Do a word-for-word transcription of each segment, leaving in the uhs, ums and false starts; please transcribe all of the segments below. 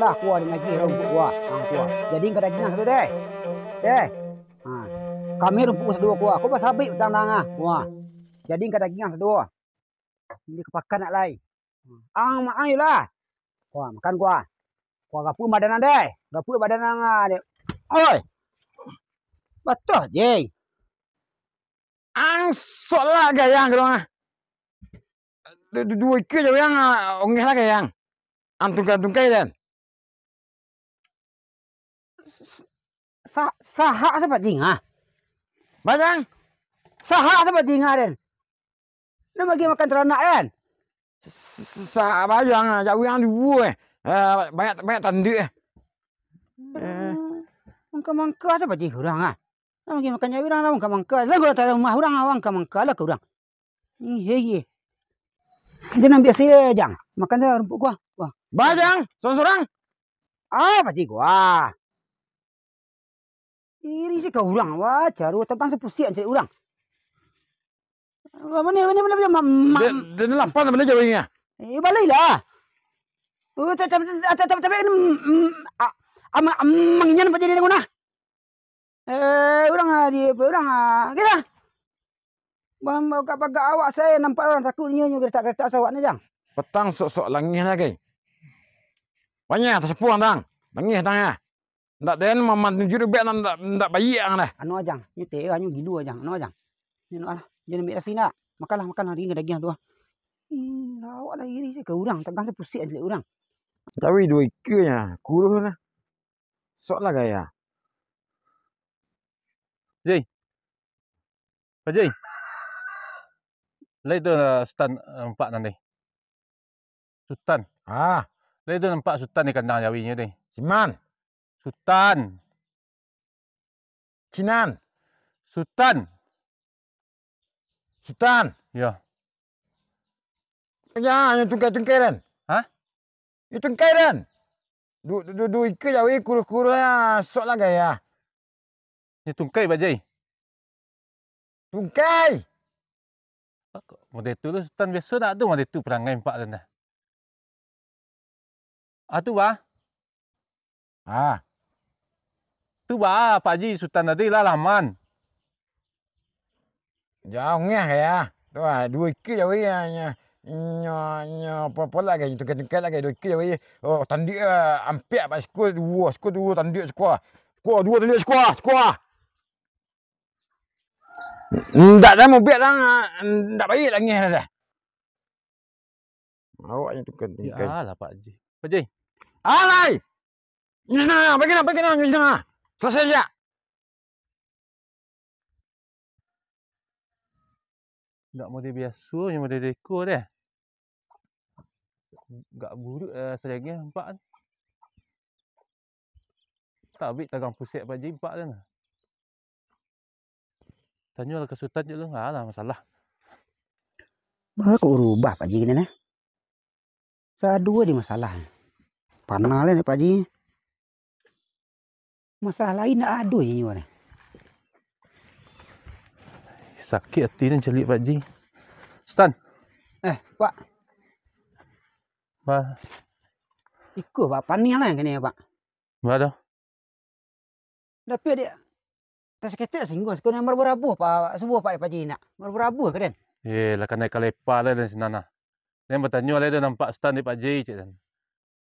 Lah, kua di ngaji rumpuik kua. Ha, kua. Jadi ka dagiang sado deh. Deh. Ha. Kami rumpuik sado kua. Kau basabik batang danga. Kua. Jadi ka dagiang sado. Bali ka pakan nak lai. Ang mak ang lah. Kua makan kua. Kua gapuik badan ang deh. Gapuik badan ang deh. Oi. Batoh je. Ang sok lah gayang ka urang ah. Du-, du-, duo ikua jo urang ah, ongeh lah gayang. Ang tungkai-tungkai den. S-, sa-, sahak sa Pak Jing ah. Bajang. Sahak sa Pak Jing ah den. Nan bagi makan taranak den. S-, s-, sahak bajang ah, jak urang duo eh. Eh, banyak, banyak tanduak eh. Eh. Mangka-mangka sa Pak Jing urang ah. Nan bagi makan jawi urang lah mangka-mangka. Lah gua datang rumah urang, ah, mangka-mangka lah ka urang. Iye, iye. Jan ambiak siko, Jang. Makan se rumpuik kua. Wah. Ba, Jang, surang-surang. Ah, pati kua. Iri se ka urang, wah, caro tagang sapusiak cari urang. Wah, mane, mane, mane, mane, ma-, ma-, Den, den lapar mane jawi nyo. Eh, balai lah. Oh, ta-, ta-, ta-, ta-, ta-, tapi, mm, mm, a-, ama-, am-, manginyan apa jadi dengan ah? Eh, urang ah, di, urang ah, kira. Bam-, bagak-bagak awak sae nampak urang takuik nyo, nyo geretak-geretak sawak ni, Jang. Patang sok-sok langih lah, Gai. Panyah tasapuang tang. Langih tang ya. Ndak den maman tunjuk ubek nan ndak, ndak baiak ang lah. Anu, Jang, nyo teh, nyo gilo, Jang. Anu, Jang. Nyo lah, jan ambiak nasi ndak? Makanlah, makan, hari ni dagiang tu ah. Ih, lawak lah iri se ka urang, tagang sapusiak caliak urang. Tapi duo ikua nyo, kuruih lah. Sok lah gaya. Ji. Pak Ji. Lai tu, eh, Sutan, eh, nampak nan deh. Sutan. Ah. Lai tu nampak Sutan di kandang jawi nyo deh. Siman. Sutan. Sinan. Sutan. Sutan. Yo. Ya, nyo tungkai-tungkai den. Hah? Nyo tungkai den. Du, du, du, duo ikua jawi kuruih-kuruih, ah, sok lah gaya. Nyo tungkai, Pak Ji. Tungkai. Model tu lu, Sutan, biaso ndak ado model tu parangai ampak den dah. Ah, tu, Bah. Ah. Tu, Bah, Pak Ji, Sutan tadi lah laman. Jauah ngeh ya. Tu, ah, duo ikua jawi ya, nyo, nyo, nyo, apo-apo lah gai, tungkai-tungkai lah gai, duo ikua jawi. Oh, tanduak, ah, ampiak, Pak, siko duo, siko duo tanduak siko. Siko duo tanduak siko, siko. Ndak dah, mubiak dah, ndak baiak lah ngeh dah. Awaknyo tu kan, ya kan. Alah, Pak Ji. Pak Ji. Alai! Nyo sinan, pagi nah, pagi nah, nyo sinan. Salasai siak. Ndak model biaso, nyo model deko deh. Gak buruak, eh, salengeh ampak tu. Tabik tagang pusiak Pak Ji ampak tu nah. Tanyolah ka Sutan je lu, alah masalah. Bah, kok rubah Pak Ji kini nah? Saduo di masalah. Panah lah ni Pak Ji. Masalah lain ndak ado je nyo ni. Sakik ati ni caliak Pak Ji. Sutan. Eh, Pak. Bah. Iko, Pak, paniang lah kini, Pak. Bah tu. Tapi adik, tasaketek singguang, siko nan marabuah-rabuah, Pak, subuah, Pak, Pak Ji nak. Marabuah-rabuah ka den? Eh, lah kanai kalepa lah den sinan nah. Den batanyo lah den nampak Sutan di Pak Ji, cek den.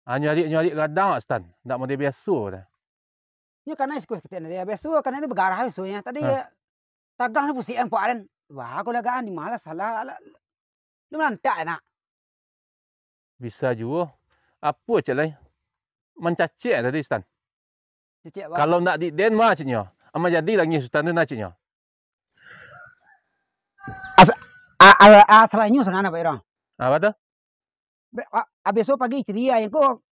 Ah, nyarik-nyarik gadang awak Sutan. Ndak model biaso dah. Nyo kanai siko saketek nah, biaso kanai tu bagarah biasonyo. Tadi tagang sapusiak ampak den. Wah, kau lagaan di ma lah salah, alah. Lu malantak nak. Bisa juo. Apo cek lai? Mancacek tadi, Sutan. Cacek, Pak. Kalau ndak di den mah, ceknyo. Aman jadi langih Sutan tu nah, ceknyo. As-, a-, a-, a-, asalahnyo sanan, Pak Irong. Apa tu? Be-, a-, a-, besok pagi ceria yang ko,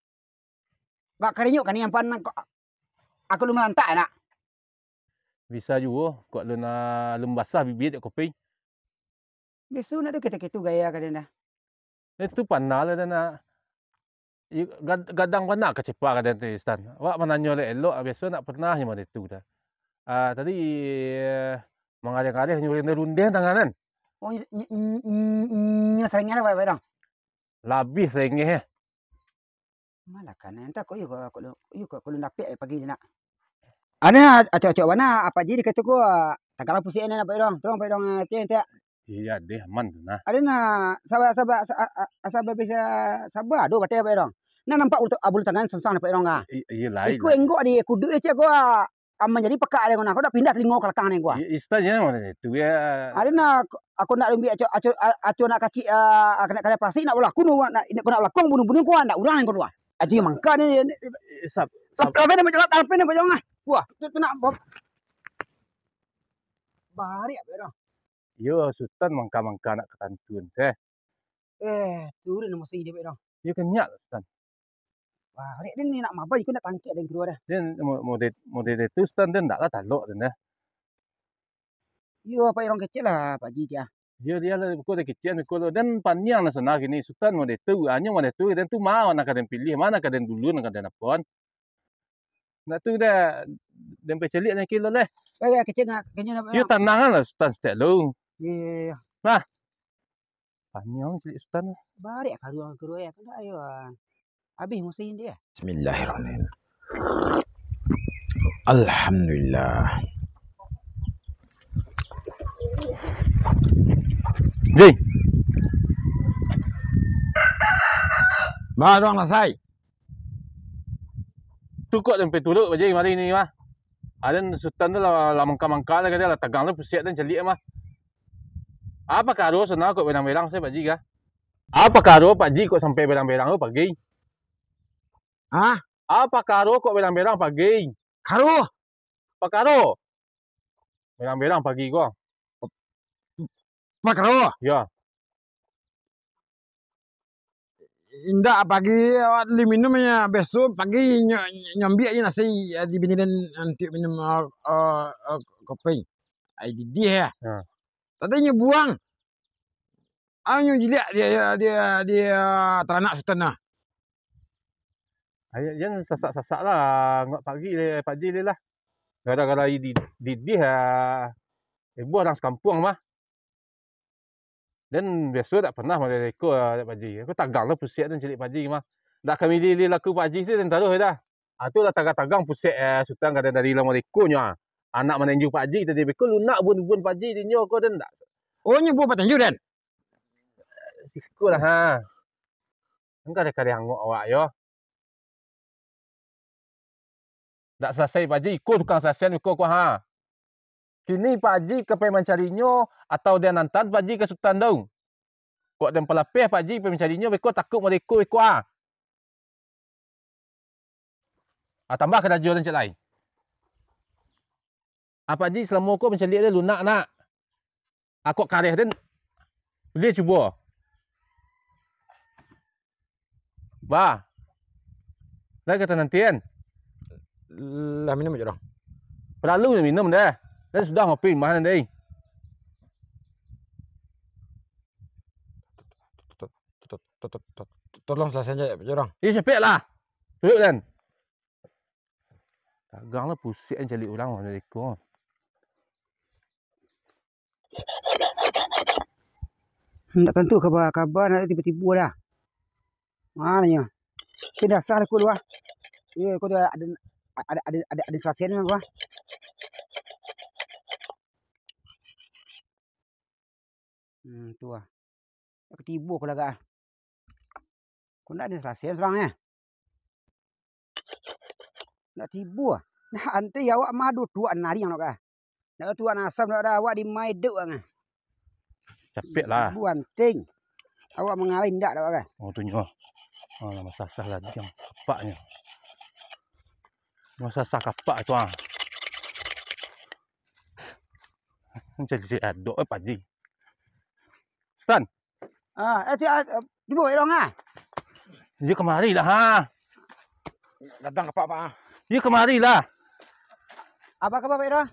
gak karinyuk kan yang pan ko, aku lu malantak nak. Bisa juo, kok lu na, lum basah bibit kopi. Biaso nak tu ketek-ketek gaya ka den dah. Itu panah lah den nak. I-, gad-, gadang panah kacepak ka den tu, Sutan. Awak mananyo elok-elok, biaso nak panah nyo model tu dah. Ah, tadi, eh, mangareh-ngareh nyo rundeh-rundeh tangan kan? Oh, nyo, nyo, nyo, nyo, nyo serengeh lah, Pak, Pak Dong? Labiah serengeh, eh. Malah kan, entah kok iyo kok, kok lu, iyo kok, kok lu dapek pagi ni nak. Ada acok-acok bana, Pak Ji dikatu ko, tagaklah pusing ni nak, Pak Irong. Tolong, Pak Irong, eh, Pak Irong, tak? Iya deh, aman tu nah. Ada nah, sabar, sabar, sa-, a-, a-, sabar bisa, sabar, aduh, batai, Pak Irong. Nah, nampak bulu, bulu tangan sansang, Pak Irong, ah. I-, iya lah, Iko iya. Enggok di kuduk je, cek ko, ah. Aman jadi pakak deh ko nah, ko dak pindah talingo ka lakang deh ko ah. Iya, istilahnya mana itu ya. Ada nak, aku nak limbiak aco, aco, aco nak kacik, ah, kena, kena plastik nak balaku nu, nak, nak, nak balakong bunuh-bunuh ko, nak urang ko tu ah. Aji mangka ni, ni, Sab, sab. Tapi, tapi nak jalan, tapi nak jalan ah. Wah, tu, tu nak bom. Barik apa dah? Yo, Sutan mangka-mangka nak katantun seh. Eh, turun emosi dia, Bek, dah. Yo, kanyak lah, Sutan. Wah, rek den ni nak mabai, iko nak tangkek den kedua dah. Den mo-, model, model itu, Sutan, den ndak lah talok den dah. Iyo, Pak Irong kecek lah, Pak Ji, cia. Iyo, dia lah, buko den kecek, buko lo. Den paniang lah sana kini, Sutan model itu, anyo model itu, den tu ma nak ka den pilih, ma nak ka den dulu, nak ka den apon. Ndak tu dah, den pacaliak nak kilo leh. Eh, kecek nak, kecek nak. Yo, tanang lah, Sutan, setek lu. Iyo, iyo, iyo. Nah, Paniang cilik Sutan. Barek karuang-karuang ya, kada ayo, ah. Habis musim dia. Bismillahirrahmanirrahim. Alhamdulillah. Ji. Barang lah, Sai. Tu kok sampai turuk baje mari ni mah. Aden Sutan tu lah, lah mangka-mangka lah, kata lah tagang lah pusek dan caliak mah. Apa karo sana kok berang-berang saya Pak Ji kah? Apa karo Pak Ji kok sampai berang-berang tu pagi? Hah? Apa karo kok berang-berang pagi? Karo? Apa karo? Berang-berang pagi ko. Apa karo? Ya. Indak, pagi awak li minum nya, beso pagi nyo-, nyambiak je nasi, eh, di bini den antiuk minum, eh, eh, eh, kopi. Ai didih ya. Ha. Tadi nyo buang. Ah, nyo jiliak dia, dia, dia, dia taranak Sutan nah. Ai, jan sasak-sasak lah, ngak pagi le, pagi le lah. Gara-gara di, didih, ah, heboh urang sakampuang mah. Den biaso dak pernah model iko, ah, Pak Ji. Aku tagang lah pusek den cilik Pak Ji mah. Dak kami lili laku Pak Ji si den taruh dah. Ah, tu lah tagang-tagang pusek, eh, Sutan ka den dari lamo iko nyo, ah. Anak mananju Pak Ji tadi beko lunak bun-bun Pak Ji dinyo ko den dak. Oh, nyo buah patanju den? Siko lah, ha. Engka ado kari angok awak yo. Dak salasai Pak Ji, iko tukang salasaian iko ko ha. Kini Pak Ji ka pai mancarinyo, atau den antaan Pak Ji ka Sutan dau. Kok den palapeh Pak Ji pai mancarinyo, beko takuik mareko iko ha. Ah, tambah karajo den cek lai. Ah, Pak Ji, salamo ko mancaliak den lunak, nak. Ah, kok kareh den, ulih cubo. Bah. Lai ka tanantian. Lah minum je, Dong. Paralu minum deh. Den sudah ngopi mah den. To-, to-, to-, to-, to-, tolong salasaian je, Jorong. Iyo, capek lah. Tuyuk, Dan. Tagang lah, pusek caliak urang lah dari ko. Ndak tantu kaba-kaba, ndak tibo-tibo dah. Mano nyo? Pindah sah aku dua. Iyo, aku dua ada, ada, ada, ada, ada salasaian aku ah. Hmm, tu ah. Dak tibo ko lagak ah. Ko ndak ado salasai surang eh. Ndak tibo ah. Nah, antai awak mado tuak nari ang lagak ah. Ndak tuak nasam ndak ada awak di mai duk ang ah. Capek lah. Tibo anting. Awak mangalai ndak dak awak ah. Oh, tu nyo. Oh, lah masasah lah diang. Kapaknyo. Masasah kapak tu ah. Mancari si adok eh, Pak Ji. Stan. Ah, eh, ti-, ah, eh, di bawah dong ah. Iyo kamari lah ha. Datang ka Pak, Pak, ah. Iyo kamari lah. Apa kaba, Pak Ira?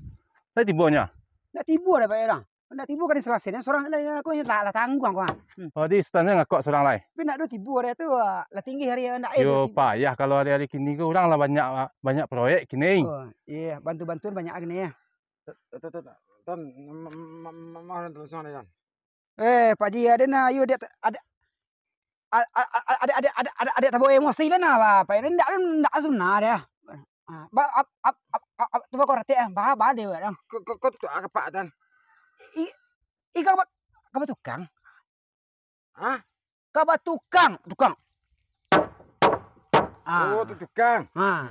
Lah tibo nyo. Ndak tibo dah, Pak Ira. Ndak tibo kan disalasaian surang lah, aku lah, lah tangguang aku ah. Hmm. Oh, di Stan ngakok surang lai. Tapi ndak do tibo dah tu, ah, lah tinggi hari ndak air. Yo, payah kalau hari-hari kini ko urang lah banyak, banyak proyek kini. Oh, iyo, bantu-bantuan banyak kini yo. Tan, ma-, ma-, ma-, ma-, ma-, ma-, ma-, ma-, Eh, Pak Ji, ado nah, ayo, ado, a-, a-, a-, adik, adik, adik, adik, adik tabao emosi lah nah, Pak. Ndak, ndak, ndak sebenar dia. Ah, ba-, ap-, ap-, ap-, ap-, ap-, tu bakaratik, ah. Ba-, ba-, dia, Bang. Ko, ko, ko tu apak, Tan? I-, i ka ba-, ka batukang? Hah? Ka batukang, tukang. Ah. Oh, tu tukang. Ha.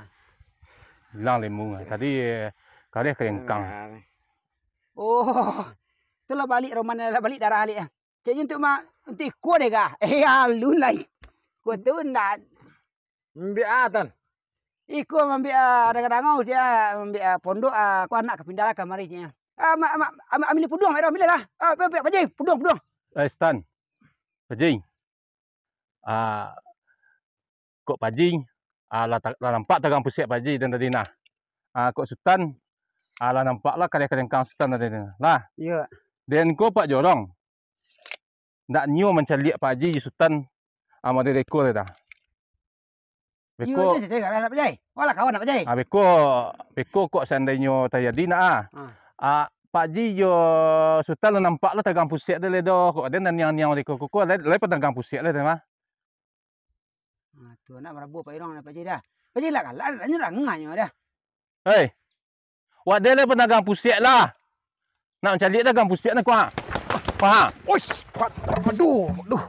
Hilang lemu. Tadi, eh, kareh kalengkang. Oh, tu lah balik roman, lah balik darah balik, ah. Caknyo untuak ma-, untuak ikua deh kah? Eh, alun lai. Ikua tu ndak. Mambiak a, Tan? Ikua mambiak a, danga-danga, caknyo, mambiak a, pondok, a, ko anak ka pindah lah kamari, caknyo. A, ma-, ma-, am-, ambiak puduang, ambiak lah. A, pi, pi, Pak Haji, puduang, puduang. Eh, Sutan. Pak Haji. A, kok Pak Haji, a, lah ta-, lah nampak tagang pusiak Pak Haji den tadi nah. A, kok Sutan, a, lah nampak lah kareh kalengkang Sutan tadi nah. Lah. Iyo. Den ko Pak Jorong. Ndak nio mancaliak Pak Haji jo Sutan, a, model iko tadi dah. Iyo, beko. Iyo, cakap lah, Pak Jai. Walah kawan, Pak Jai. A, beko, beko kok seandainyo tajadi nak, a. Ha. A, Pak Haji jo Sutan lah nampak lah tagang pusiak tu lai doh. Kok den niang-niang model iko, kok lai, lai panagang pusiak lai tu mah. Ha, tu anak marabuah Pak Irong, Pak Jai dah. Pak Jai lah galak, tanyo dah nganyo dah. Hei. Wak den lai panagang pusiak lah. Nak mancaliak tagang pusiak nak kuah. Paham? Oish, kuat. Aduh, aduh.